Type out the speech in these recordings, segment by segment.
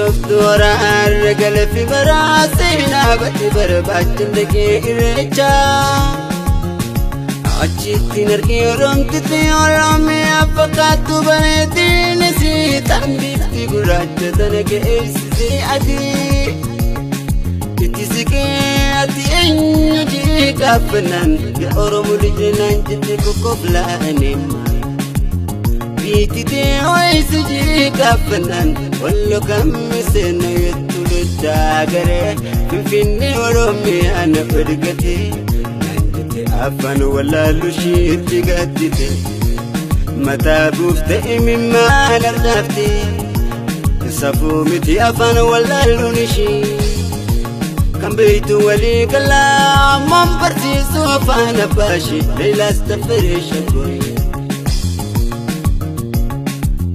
Bishooftuu horaarra galafi baraa seenaa batti barbaachin dhaqee irreechaa. Achittiin argee Oromtitti Oromiyaa fakkaattu bareedinis tan bifti gurraacha tana geessisee adii. Itti siqee ati eenyu jee gaafannaan yaa Oromoo lijeenaan jette kokkoflaane. Biititee ho'isi jee gaafannaan wallo kammi seena jettu loddaa garee Finfinnee Oromiyaa na fedgatee. Afaan wallaallu isheetti gaddite mataa buuftee imimmaan ardaafte safuu miti afaan wallaalluun ishee kan beektu walii galaa ammaan barsiisu afaan abbaa ishee Leelaas Taffaree Shaggooyye.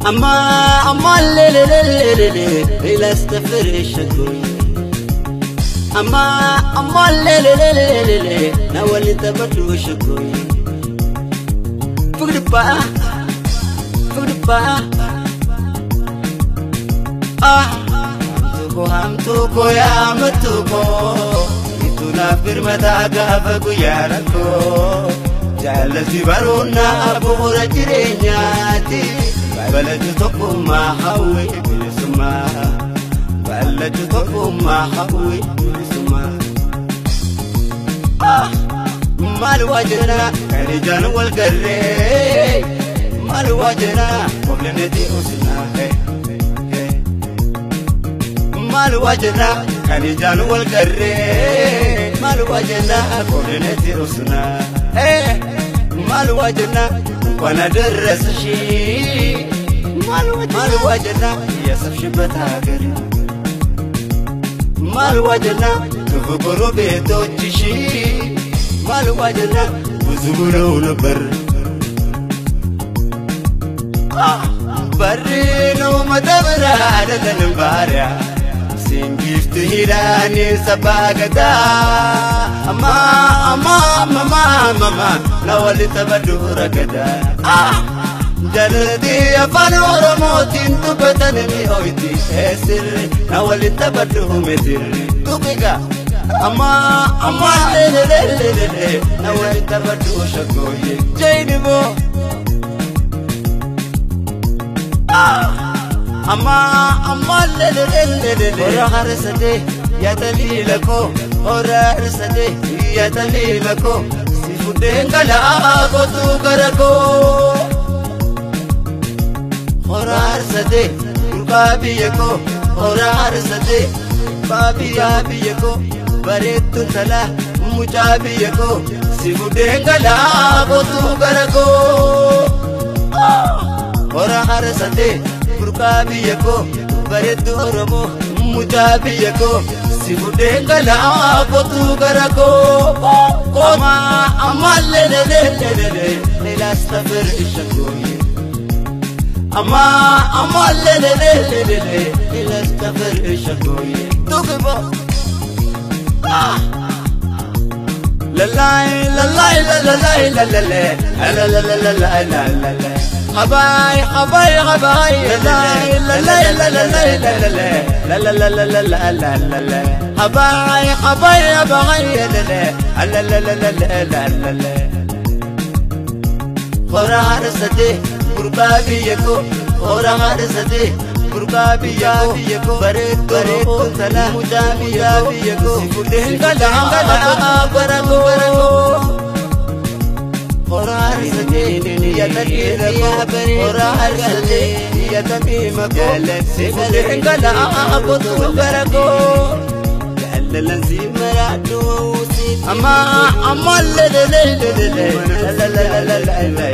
Amma amma lelelelelele Leelaas Taffaree Shaggooyye. Amma amma lelelelelele na wali taphadhu shaggooyye. Fugdipa fugdipa ah hamtuu hamtuu koo yaa mattuu koo itu naaf birmataa gaafa guyyaa rakkoo jaallalti baruunaa bu'uura jireenyaati balatu tokkummaa hawwee bilisummaa balatu tokkummaa hawwee bilisummaa. Maal waa jenna kan ijaan wal garree maal waa jenna qobleneeti usinaa maal waa jenna kan ijaan wal garree maal waa jenna qobleneeti usinaa maal waa jenna እንኳን አደረሰሽ maal waa jenna ያሰብሽበት ሀገር maal waa jenna ክፉ ጎረቤቶችሽ maal waa jenna ብዙ ብለው ነበር በር ነው መደብር አይደለንም ባሪያ ሲንጊፍት ሂዳኒ ሰባገዳ አማ አማ አማ አማ ለወል ተበዱ ረገዳ jalatti afaan Oromootiin dubbatan ni hoyti sirri na waliin taphadhu meetirri tuqiqa amma amma lelelelele na waliin taphadhu shaggooyye jeeniboo amma amma lelelelele hora harsatee yaa taliila koo hora harsatee yaa taliila koo si fuudheen galaa kootu gara koo. Hora harsatee durbaa biyya koo hora harsatee biyya biyya koo bareedduun talaa mucaa biyya koo si fuudheen galaa kootu gara koo. Hora harsatee durbaa biyya koo bareeddu Oromoo mucaa biyya koo si fuudheen galaa kootu gara koo. Amma amma lelelelele Leelaas Taffaree Shaggooyye. Amma amma lelelelelele Leelaas Taffaree Shaggooyye. Tuqibo lalai lalai lalai lalai lalai lalai habai habai habai lalai lalai lalai lalai lalai lalai habai habai habai lalai lalai lalai hora harsatee gurbaa biyya koo hora harsatee gurbaa biyya koo bareedduu talaa mucaa biyya koo si fuudheen galaa gara koo. Hora harsatee yaa taliila koo hora harsatee yaa tamiima koo si fuudheen galaa kootu gara koo. Jaalalaan si maraadhu amma amma lelelelele lalalalalala.